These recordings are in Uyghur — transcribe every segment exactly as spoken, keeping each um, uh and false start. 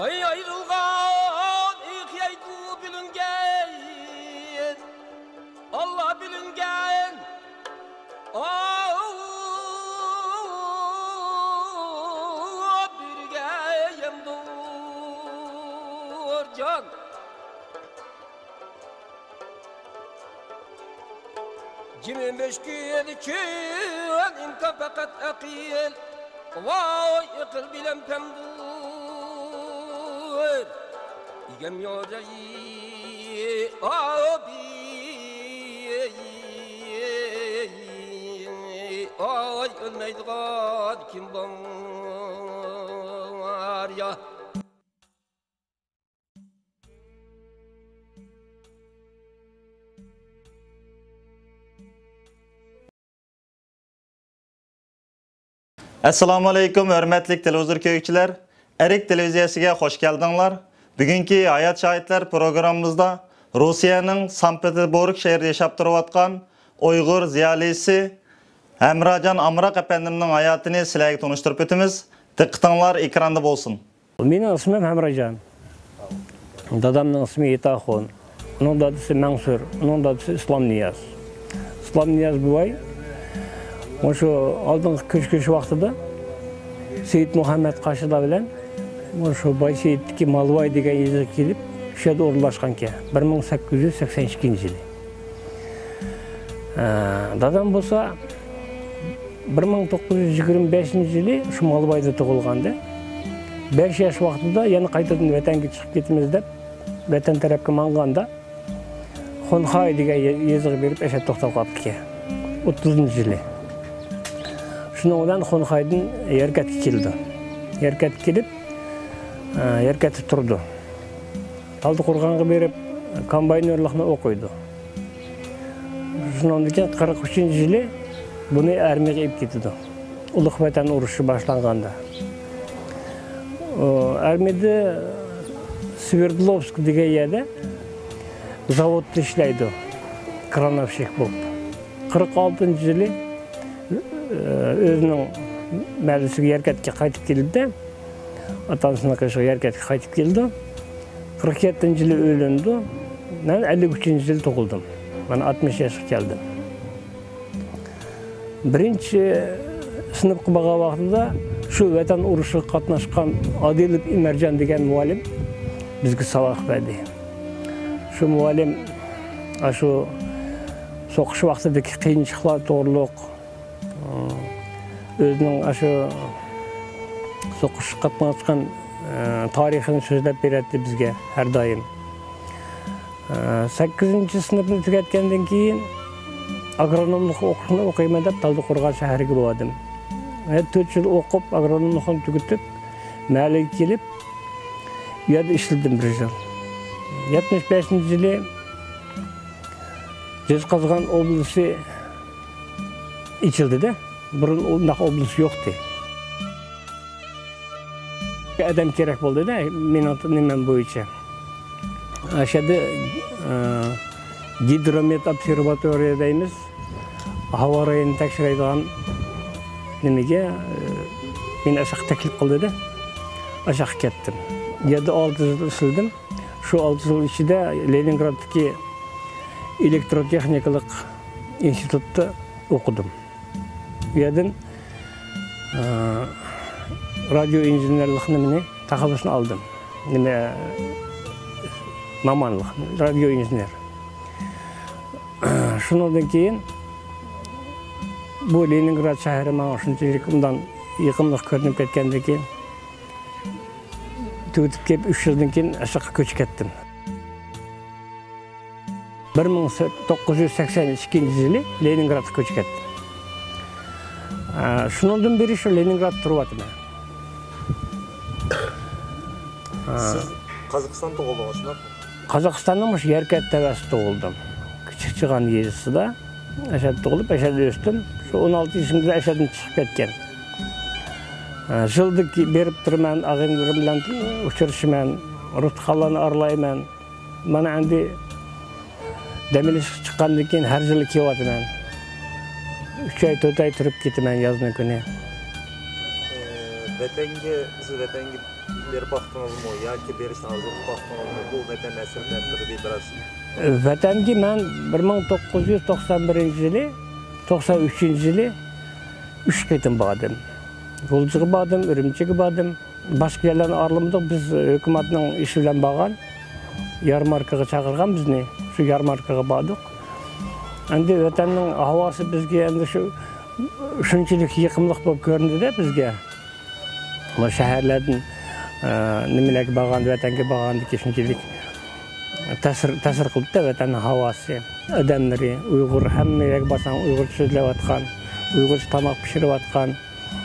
ئاي ئايرىلغان ئېقىيدۇ بىلىنگەن، ئاللا بىلىنگەن. ئاۋۇ بىرگە يەمدۇر جان. جىمى مۈشكۈل چۈن ئىمكان پەقەت ئەقىل. ۋاي ئەقىل بىلەن پەمدۇر ئىگەم يوجاي ئابى. ئاي ئۆلمەيدىغان كىم بار يا؟ ئەسسالامۇئەلەيكۇم، ھۆرمەتلىك تېلېۋىزور كۆرگۈچىلەر! ئەرك تېلېۋىزىيەسىگە خوش كەلدىڭلار. بۈگۈنكى ھايات شاھىتلار پروگراممىمىزدا روسىيەنىڭ سانكت پېتېربۇرگ شەھىرىدە ياشاپ تۇرۇۋاتقان ئۇيغۇر زىيالىيسى ھەمراجان ئامراق ئەپەندىمنىڭ ھاياتىنى سىلەرگە تونۇشتۇرۇپ ئۆتىمىز. دىققىتىڭلار ئېكراندا بولسۇن. مېنىڭ ئىسمىم ھەمراجان. دادامنىڭ ئىسمى ئېتاخۇن. ئۇنىڭ دادىسى مەڭسۇر. ئۇنىڭ دادىسى ئىسلامنىياز. ئىسلامنىياز بوۋاي مۇشۇ ئالدىنقى كۆچ-كۆچ ۋاقتىدا سېيىت مۇھەممەد قاشىدا بىلەن مۇشۇ بايسېيىتتىكى مالۋاي دېگەن يېزىغا كېلىپ، شۇ يەردە ئورۇنلاشقانىكەن. بىر مىڭ سەككىز يۈز سەكسەن ئىككىنچى يىلى. ئە، دادام بولسا بىر مىڭ توققۇز يۈز يىگىرمە بەشىنچى يىلى شۇ مالۋايدا تۇغۇلغانىدى. بەش ياش ۋاقتىدا يەنە قايتىدىن ۋەتەنگە چىقىپ كېتىمىز دەپ، ۋەتەن تەرەپكە ماڭغاندا، خۇنخاي دېگەن يېزىغا بېرىپ، ئەشە توختاپ قاپتىكەن. ئوتتۇزىنچى يىلى. شۇنىڭ بىلەن خۇنخايدىن يەركەتكە كېلىدۇ. يەركەتكە كېلىپ، ئە، يەركەتتە تۇرىدۇ. تالدىقورغانغا بېرىپ، كومباينېرلىقنى ئوقۇيدۇ. شۇنىڭدىن كېيىن قىرىق ئۈچىنچى يىلى بۇنى ئارمىيەگە ئېلىپ كېتىدۇ. ئۇلۇغ ۋەتەن ئۇرۇشى باشلانغاندا. ئۇ ئارمىيەدە سۋېردلوۋسك دېگەن يەردە زاۋۇتتا ئىشلەيدۇ. كرановشىك بولۇپ. قىرىق ئالتىنچى يىلى، ئۆزىنىڭ مەھەللىسىگە يەركەتكە قايتىپ كېلىدۇ. ئاتا-ئانىسىنىڭ قېشىغا يەركەتكە قايتىپ كېلىدۇ. قىرىق يەتتىنچى يىلى ئۆيلىنىدۇ. مەن ئەللىك ئۈچىنچى يىلى تۇغۇلدۇم. مانا ئاتمىش ياشقا كەلدىم. بىرىنچى سىنىپقا بارغان ۋاقتىدا شۇ ۋەتەن ئۇرۇشىغا قاتناشقان ئادىلوف ئىمەرجان دېگەن مۇئەللىم بىزگە ساۋاق بەردى. شۇ مۇئەللىم ئاشۇ سوقۇش ۋاقتىدىكى قىيىنچىلىقلار توغرۇلۇق، ئۆزىنىڭ ئاشۇ سوقۇشقا قاتناشقان، ئە، تارىخىنى سۆزلەپ بېرەتتى بىزگە ھەر دائىم. ئە، سەككىزىنچى سىنىپنى تۈگەتكەندىن كېيىن ئاگرونوملۇق ئوقۇشنى ئوقۇيمەن دەپ تالدىقورغان شەھىرىگە بارغانىدىم. ۋە تۆت يىل ئوقۇپ، ئاگرونوملۇقنى تۈگىتىپ، مەھەللىگە كېلىپ، ئۇ يەردە ئىشلىدىم بىر يىل. يەتمىش بەشىنچى يىلى جەزقازغان ئوبلىسى ئېچىلدى-دە. بۇرۇن ئۇنداق ئوبلاست يوقتى. ئادەم كېرەك بولدى-دە، مېنىڭ نېمەم بويىچە. ئاشۇ يەردە، ئە، گىدرومېت ئوبسېرۋاتورىيە دەيمىز. ھاۋا رايىنى تەكشۈرەيدىغان نېمىگە، ئە، مېنى ئاشاققا تەكلىپ قىلدى-دە. ئاشاققا كەتتىم. يەردە ئالتە يىل ئىشلىدىم. شۇ ئالتە يىل ئىچىدە لېنىنگرادتىكى ئېلېكتروتېخنىكىلىق ئىنستىتۇتتا ئوقۇدۇم. ئۇ يەردىن، ئە، رادىيو ئىنژېنېرلىق نېمىنى، تەخەللۇسنى ئالدىم. نېمە، مامانلىق، رادىيو ئىنژېنېر. شۇنىڭدىن كېيىن بۇ لېنىنگراد شەھىرى ماڭا شۇنچىلىك ئۇنداق يېقىملىق كۆرۈنۈپ كەتكەندىن كېيىن، تۈگىتىپ كېلىپ، ئۈچ يىلدىن كېيىن ئاشاققا كۆچۈپ كەتتىم. بىر مىڭ توققۇز يۈز سەكسەن ئىككىنچى يىلى لېنىنگرادقا كۆچۈپ كەتتىم. ئە، شۇنىڭدىن بېرى شۇ لېنىنگرادتا تۇرۇۋاتىمەن. ئە. سىز قازاقىستان تۇغۇلدىڭىز، شۇنداقمۇ؟ قازاقىستاننىڭ مۇشۇ يەركەنت تەۋەسىدە تۇغۇلدۇم. كىچىك چىغان يېزىسىدا. ئەشەدە تۇغۇلۇپ، ئەشەدە ئۆستۈم. شۇ ئون ئالتە يېشىمدا ئەشەدىن چىقىپ كەتكەن. ئە، يىلدا بېرىپ تۇرىمەن، ئاغىنىلىرىم بىلەن ئۇچرىشىمەن، رۇتخانلارنى ئارىلايمەن. مانا ئەمدى دەم ئېلىشقا چىققاندىن كېيىن ھەر يىلى كېلىۋاتىمەن. ئۈچ ئاي، تۆت ئاي تۇرۇپ كېتىمەن يازنىڭ كۈنى. ئە، ۋەتەنگە، سىز ۋەتەنگە بېرىپ باقتىڭىزمۇ ياكى بېرىشنى ئارزۇ قىلىپ باقتىڭىزمۇ؟ بۇ ۋەتەن ھەسرىتى ھەققىدە بىر ئاز. ۋەتەنگە مەن بىر مىڭ توققۇز يۈز توقسان بىرىنچى يىلى، توقسان ئۈچىنچى يىلى ئۈچ قېتىم باردىم. غۇلجىغا باردىم، ئۈرۈمچىگە باردىم. باشقا يەرلەرنى ئارىلىمىدۇق. بىز ھۆكۈمەتنىڭ ئىشى بىلەن بارغان. يارماركىغا چاقىرغان بىزنى. شۇ يارماركىغا باردۇق. ئەمدى ۋەتەننىڭ ھاۋاسى بىزگە ئەمدى شۇ، شۇنچىلىك يېقىملىق بولۇپ كۆرۈندى-دە بىزگە. مۇ شەھەرلەردىن، ئە، نېمىلەرگە بارغان، ۋەتەنگە بارغاندىكى شۇنچىلىك تەسىر، تەسىر قىلدى-دە ۋەتەننىڭ ھاۋاسى، ئادەملىرى، ئۇيغۇر، ھەممە يەرگە بارساڭ ئۇيغۇرچە سۆزلەۋاتقان، ئۇيغۇرچە تاماق پىشۇرۇۋاتقان.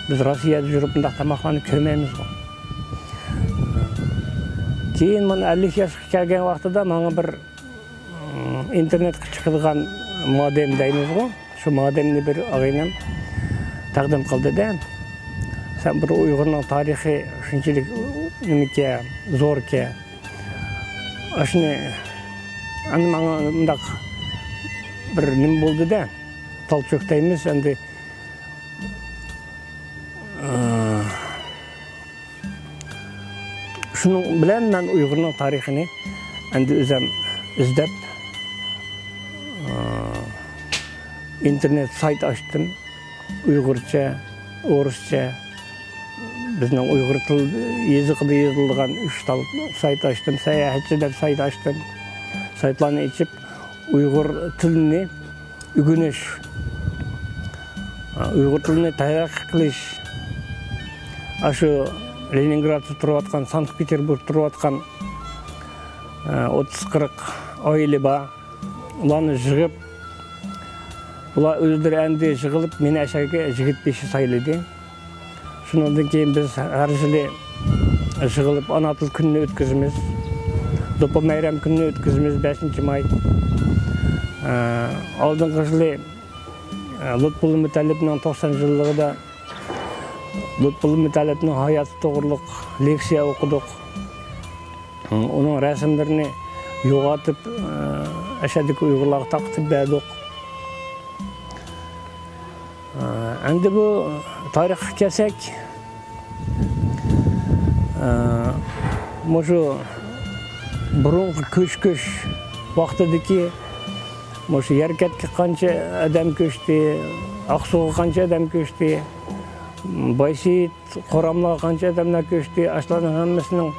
بىز روسىيەدە يۈرۈپ بۇنداق تاماقلارنى كۆرمەيمىزغۇ. كېيىن مانا ئەللىك ياشقا كەلگەن ۋاقتىدا ماڭا بىر ئىنتېرنېتقا چىقىدىغان مودېم دەيمىزغۇ، شۇ مودېمنى بىر ئاغىنەم تەقدىم قىلدى-دە، سەن بىر ئۇيغۇرنىڭ تارىخى شۇنچىلىك نېمىكەن، زوركەن، ئاشۇنى، ئەمدى ماڭا مۇنداق بىر نېمە بولدى-دە، تال چۆك دەيمىز، ئەمدى، ئى، شۇنىڭ بىلەن مەن ئۇيغۇرنىڭ تارىخىنى ئەمدى ئۆزۈم ئىزدەپ، ئى، ئىنتېرنېت سايت ئاچتىم. ئۇيغۇرچە، ئورۇسچە، بىزنىڭ ئۇيغۇر تىل يېزىقىدا يېزىلىدىغان ئۈچ تال سايت ئاچتىم. ساياھەتچى دەپ سايت ئاچتىم. سايتلارنى ئېچىپ، ئۇيغۇر تىلىنى ئۆگىنىش، ئۇيغۇر تىلىنى تەرەققىي قىلىش، ئاشۇ لېنىنگرادتا تۇرۇۋاتقان، سانكت پېتېربۇرگدا تۇرۇۋاتقان، ئوتتۇز قىرىق ئائىلە بار. ئۇلارنى يىغىپ، ئۇلار ئۆزلىرى ئەمدى يىغىلىپ، مېنى ئەشەگە يىگىت بېشى سايلىدى. شۇنىڭدىن كېيىن بىز ھەر يىلى يىغىلىپ ئانا تىل كۈنىنى ئۆتكۈزىمىز. دوپپا مەيرەم كۈنىنى ئۆتكۈزىمىز، بەشىنچى ماي. ئە، ئالدىنقى يىلى، ئە، لۇتپۇللا مۇتەللىپنىڭ توقسان يىللىقىدا لۇتپۇللا مۇتەللىپنىڭ ھاياتى توغرۇلۇق لېكسىيە ئوقۇدۇق. ئۇنىڭ رەسىملىرىنى يوغىنىتىپ، ئە، ئەشەدىكى ئۇيغۇرلارغا تارقىتىپ بەردۇق. ئەمدى بۇ تارىخقا كەلسەك، مۇشۇ بۇرۇنقى كۆچۈش ۋاقتىدىكى مۇشۇ يەركەنتكە قانچە ئادەم كۆچتى، ئاقسۇغا قانچە ئادەم كۆچتى، بايسېيىت، قوراملارغا قانچە ئادەملەر كۆچتى، ئاشۇلارنىڭ ھەممىسىنىڭ،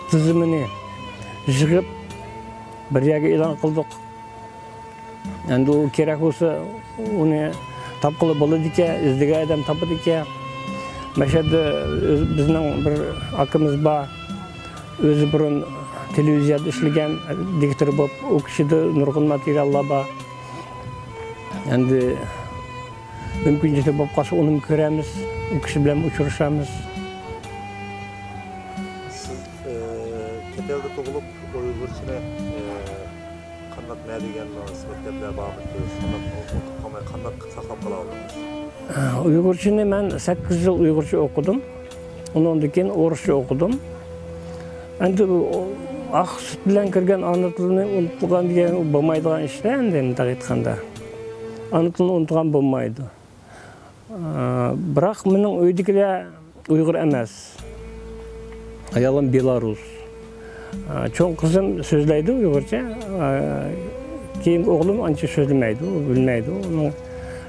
تىزىمىنى يىغىپ بىر يەرگە ئېلان قىلدۇق. ئەمدى ئۇ كېرەك بولسا، ئۇنى تاپقىلى بولىدىكەن، ئىزدىگەن ئادەم تاپىدىكەن. مەشەدە ئۆز-، بىزنىڭ بىر ئاكىمىز بار. ئۆزى بۇرۇن تېلېۋىزىيەدە ئىشلىگەن، دىكتور بولۇپ، ئۇ كىشىدە نۇرغۇن ماتېرىياللار بار. ئەمدى مۇمكىنچىلىك بولۇپ قالسا، ئۇنىمۇ كۆرەرمىز، ئۇ كىشى بىلەن ئۇچرىشارمىز. سىز، ئى، چەت ئەلدە تۇغۇلۇپ، ئۇيغۇرچىنى، ئى، قانداق، نەدە ئۆگەندىڭىز؟ مەكتەپلەر بارمىدى؟ قانداق ئۇنتۇپ قالماي، قانداق ساقلاپ قالالايسىز؟ ئۇيغۇرچىنى مەن سەككىز يىل ئۇيغۇرچە ئوقۇدۇم. ئۇنىڭدىن كېيىن ئورۇسچە ئوقۇدۇم. ئەمدى بۇ ئاق سۈت بىلەن كىرگەن ئانا تىلنى ئۇنتۇلغان دېگەن بولمايدىغان ئىش-تە، ئەمدى مۇنداق ئېيتقاندا. ئانا تىلنى ئۇنتۇغان بولمايدۇ. ئا، بىراق مېنىڭ ئۆيدىكىلەر ئۇيغۇر ئەمەس. ئايالىم بېلارۇس. ئا، چوڭ قىزىم سۆزلەيدۇ ئۇيغۇرچە. ئا، كېيىنكى ئوغلۇم ئانچە سۆزلىمەيدۇ، بىلمەيدۇ. ئۇنىڭ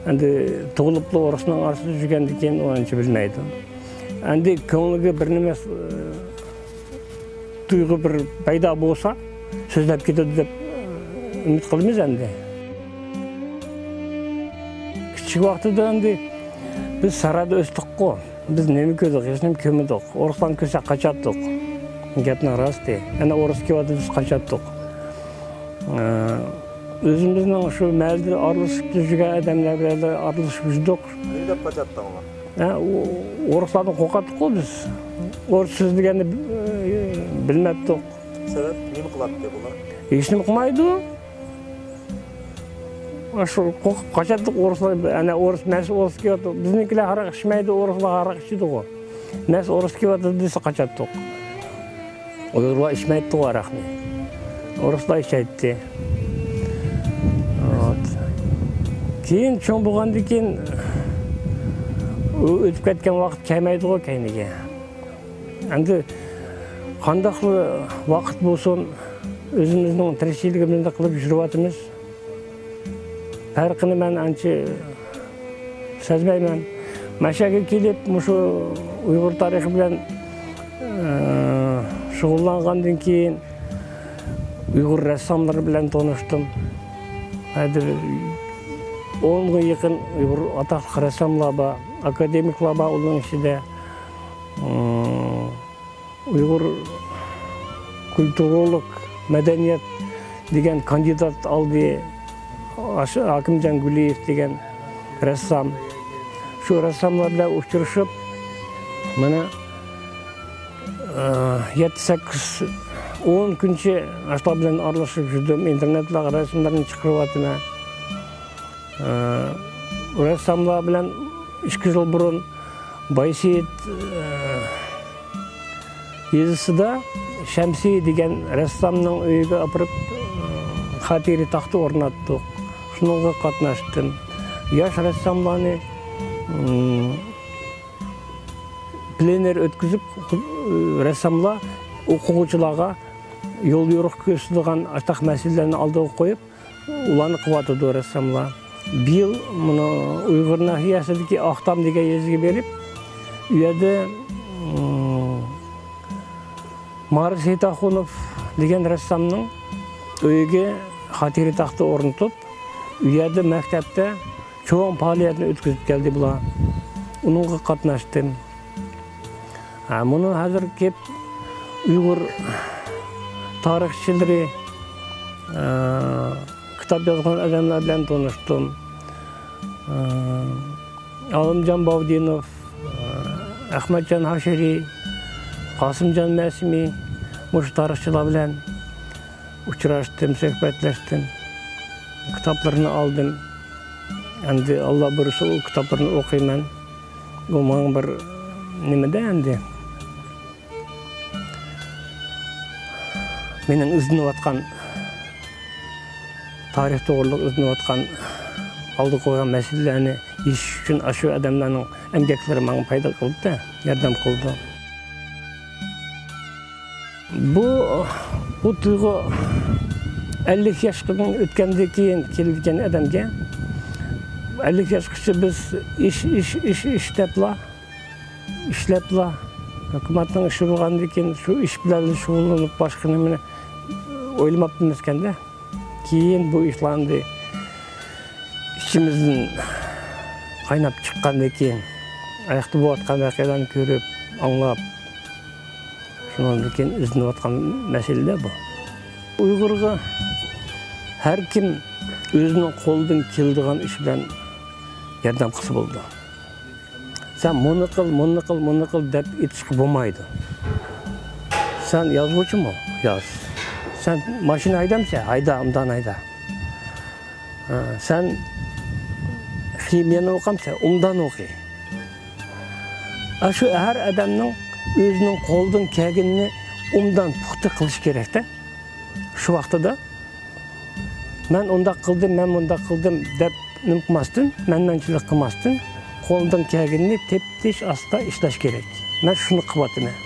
ئەمدى تۇغۇلۇپلا ئورۇسنىڭ ئارىسىدا يۈرگەندىن كېيىن ئۇ ئانچە بىلمەيدۇ. ئەمدى كۆڭلىگە بىر نېمە، ئا، تۇيغۇ بىر پەيدا بولسا، سۆزلەپ كېتىدۇ دەپ ئۈمىد قىلىمىز ئەمدى. كىچىك ۋاقتىدا ئەمدى بىز سارايدا ئۆستۇققۇ. بىز نېمە كۆردۇق؟ ھېچنېمە كۆرمىدۇق. ئورۇسلارنى كۆرسەك قاچاتتۇق. گەپنىڭ راستى. ئەنە ئورۇس كېلىۋاتىدۇ، بىز قاچاتتۇق. ئە، ئۆزىمىزنىڭ شۇ مەھەللىدە ئارىلىشىپ يۈرگەن ئادەملەر بىلەن ئارىلىشىپ يۈردۇق. نېمە دەپ قاچاتتىڭلار؟ ھە، ئۇ، ئورۇسلاردىن قورقاتتۇققۇ بىز. ئورۇس سۆزلىگەننى، ئە، بىلمەپتۇق. سەۋەب، نېمە قىلاتتى بۇلار؟ ھېچنېمە قىلمايدۇ. شۇ قورقۇپ قاچاتتۇق ئورۇسلار. ئەنە ئورۇس، مەس ئورۇس كېلىۋاتىدۇ. بىزنىڭكىلەر ھاراق ئىچمەيدۇ، ئورۇسلار ھاراق ئىچىدىغۇ. مەس ئورۇس كېلىۋاتىدۇ دېسە قاچاتتۇق. ئۇيغۇرلار ئىچمەيتتىغۇ ھاراقنى. ئورۇسلار ئىچەيتتى. ۋوت. كېيىن چوڭ بولغاندىن كېيىن ئۇ ئۆتۈپ كەتكەن ۋاقىت كەلمەيدىغۇ كەينىگە. ئەمدى قانداقلا ۋاقىت بولسۇن، ئۆزىمىزنىڭ تىرىكچىلىكىمىزنى قىلىپ يۈرۈۋاتىمىز. پەرقىنى مەن ئانچە سەزمەيمەن. مەشەگە كېلىپ، مۇشۇ ئۇيغۇر تارىخى بىلەن، ئى، شۇغۇللانغاندىن كېيىن، ئۇيغۇر رەسساملىرى بىلەن تونۇشتۇم. ھازىر ئونغا يېقىن ئۇيغۇر ئاتاقلىق رەسساملار بار، ئاكادېمىكلار بار ئۇنىڭ ئىچىدە. ئۇيغۇر كۇلتۇرىلىق مەدەنىيەت دېگەن كاندىدات ئالدى، ئاش-، ھاكىمجان گۈلىيېۋ دېگەن رەسسام. شۇ رەسساملار بىلەن ئۇچرىشىپ، مانا، ئى، يەتتە، سەككىز، ئون كۈنچە ئاشۇلار بىلەن ئارىلىشىپ يۈردۈم. ئىنتېرنېتلارغا رەسىملەرنى چىقىرىۋاتىمەن. ئى، رەسساملار بىلەن ئىككى يىل بۇرۇن بايسېيىت، ئى، يېزىسىدا شەمسى دېگەن رەسسامنىڭ ئۆيىگە ئاپىرىپ، ئى، خاتىرە تاختا ئورناتتۇق. شۇنىڭغا قاتناشتىم. ياش رەسساملارنى، ئى، پلېنېر ئۆتكۈزۈپ، ئى، رەسساملار ئوقۇغۇچىلارغا يول يورۇق كۆرسىتىدىغان ئاشۇنداق مەسىلىلەرنى ئالدىغا قويۇپ، ئۇلارنى قىلىۋاتىدۇ رەسساملار. بىيىل مۇنۇ ئۇيغۇر ناھىيەسىدىكى ئاقتام دېگەن يېزىگە بېرىپ، ئۇ يەردە، ئىم، مارس سېيىتئاخۇنوف دېگەن رەسسامنىڭ ئۆيىگە خاتىرە تاختا ئورنىتىپ، ئۇ يەردە مەكتەپتە چوڭ پائالىيەتنى ئۆتكۈزۈپ كەلدى بۇلار. ئۇنىڭغا قاتناشتىم. ھە، مۇنۇ ھازىر كېلىپ ئۇيغۇر تارىخچىلىرى، ئە، كىتاب يازغان ئادەملەر بىلەن تونۇشتۇم. ئە، ئالىمجان باۋدىنوف، ئە، ئەخمەتجان ھاشىرى، قاسىمجان مەسىمى، مۇشۇ تارىخچىلار بىلەن ئۇچراشتىم، سۆھبەتلەشتىم. كىتابلىرىنى ئالدىم. ئەمدى ئاللا بۇيرۇسا ئۇ كىتابلىرىنى ئوقۇيمەن. ئۇ ماڭا بىر نېمىدە ئەمدى. مېنىڭ ئىزدىنىۋاتقان، تارىخ توغرۇلۇق ئىزدىنىۋاتقان، ئالدىغا قويغان مەسىلىلەرنى يېشىش ئۈچۈن ئاشۇ ئادەملەرنىڭ ئەمگەكلىرى ماڭا پايدا قىلدى، ياردەم قىلدى. بۇ، بۇ تۇيغۇ ئەللىك ياشقا ئۆتكەندىن كېيىن كېلىدىكەن ئادەمگە. ئەللىك ياشقىچە بىز ئىش، ئىش، ئىش، ئىش دەپلا، ئىشلەپلا، ھۆكۈمەتنىڭ ئىشى بولغاندىن كېيىن شۇ ئىش بىلەن شۇغۇللىنىپ، باشقا نېمىنى ئويلىماپتىمىزكەندە. كېيىن بۇ ئىشلار ئەمدى ئىچىمىزدىن قايناپ چىققاندىن كېيىن، ئاياقتا بولۇۋاتقان ۋەقەلەرنى كۆرۈپ، ئاڭلاپ، شۇنىڭدىن كېيىن ئىزدىنىۋاتقان مەسىلىلەر بۇ. ئۇيغۇرغا ھەر كىم ئۆزىنىڭ قولىدىن كېلىدىغان ئىش بىلەن ياردەم قىلسا بولىدۇ. سەن مۇنى قىل، مۇنى قىل، مۇنى قىل دەپ ئېيتىشقا بولمايدۇ. سەن يازغۇچىمۇ؟ ياز. سەن ماشىنا ھەيدەمسەن؟ ھەيدە، ئوبدان ھەيدە. ھە، سەن خىمىيەنى ئوقۇمسەن؟ ئوبدان ئوقۇ. ئاشۇ ھەر ئادەمنىڭ ئۆزىنىڭ قولىدىن كەلگىنىنى ئوبدان پۇختا قىلىشى كېرەكتە. شۇ ۋاقتىدا مەن ئۇنداق قىلدىم، مەن مۇنداق قىلدىم دەپ نېمە قىلماستىن، مەنمەنچىلىك قىلماستىن، قولىدىن كەلگىنىنى تېپىش ئاستا ئىشلەش كېرەك. مەن شۇنى قىلىۋاتىمەن.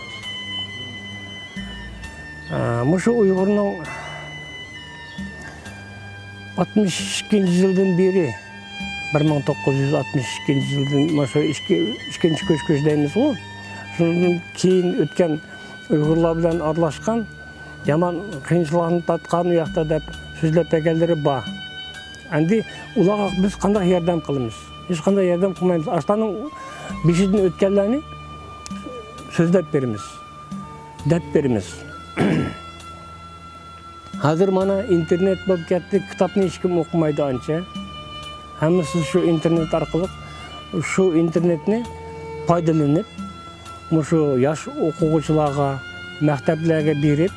ئە، مۇشۇ ئۇيغۇرنىڭ ئاتمىش ئىككىنچى يىلدىن بېرى، بىر مىڭ توققۇز يۈز ئاتمىش ئىككىنچى يىلدىن، مۇشۇ ئىككى، ئىككىنچى كۆچ، كۆچ دەيمىزغۇ، شۇنىڭدىن كېيىن ئۆتكەن ئۇيغۇرلار بىلەن ئارىلاشقان، يامان قىيىنچىلىقنى تارتقان ئۇ ياقتا دەپ سۆزلەپ بەرگەنلىرى بار. ئەمدى ئۇلارغا بىز قانداق ياردەم قىلىمىز؟ ھېچقانداق ياردەم قىلمايمىز. ئاشۇلارنىڭ بېشىدىن ئۆتكەنلەرنى سۆزلەپ بېرىمىز، دەپ بېرىمىز. ھازىر مانا ئىنتېرنېت بولۇپ كەتتى، كىتابنى ھېچكىم ئوقۇمايدۇ ئانچە. ھەممىسى شۇ ئىنتېرنېت ئارقىلىق، شۇ ئىنتېرنېتنى پايدىلىنىپ، مۇشۇ ياش ئوقۇغۇچىلارغا، مەكتەپلەرگە بېرىپ،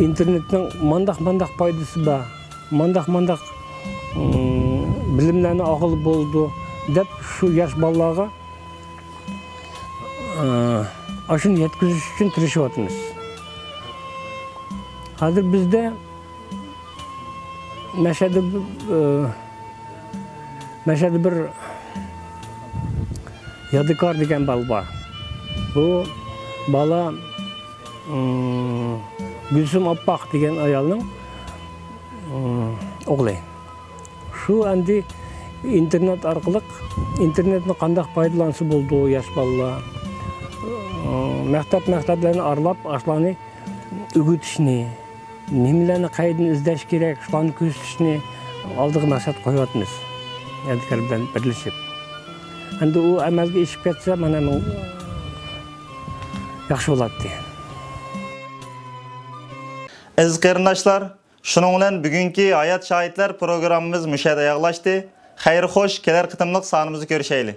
ئىنتېرنېتنىڭ مانداق-مانداق پايدىسى بار، مانداق-مانداق، ئىم، بىلىملەرنى ئالغىلى بولىدۇ دەپ، شۇ ياش بالىلارغا، ئە، ئاشۇنى يەتكۈزۈش ئۈچۈن تىرىشىۋاتىمىز. ھازىر بىزدە مەشەدە، ئە، مەشەدە بىر يادىكار دېگەن بالا بار. بۇ بالا، ئىم، گۈلسۈم ئاپپاق دېگەن ئايالنىڭ، ئىم، ئوغلى. شۇ ئەمدى ئىنتېرنېت ئارقىلىق، ئىنتېرنېتنى قانداق پايدىلانسا بولىدۇ ياش بالىلار. ئىم، مەكتەپ، مەكتەپلەرنى ئارىلاپ، ئاشۇلارنى ئۆگىتىشنى، نېمىلەرنى قەيەردىن ئىزدەش كېرەك، شۇلارنى كۆرسىتىشنى ئالدىغا مەقسەت قويۇۋاتىمىز، يادىكار بىلەن بىرلىشىپ. ئەمدى ئۇ ئەمەلگە ئېشىپ كەتسە، مانا مۇ-، ياخشى بولاتتى. ئەزىز قېرىنداشلار، شۇنىڭ بىلەن بۈگۈنكى ھايات شاھىتلار پروگراممىمىز مۇشۇ يەردە ئاياغلاشتى. خەير خوش، كېلەر قېتىملىق سانىمىزدا كۆرۈشەيلى.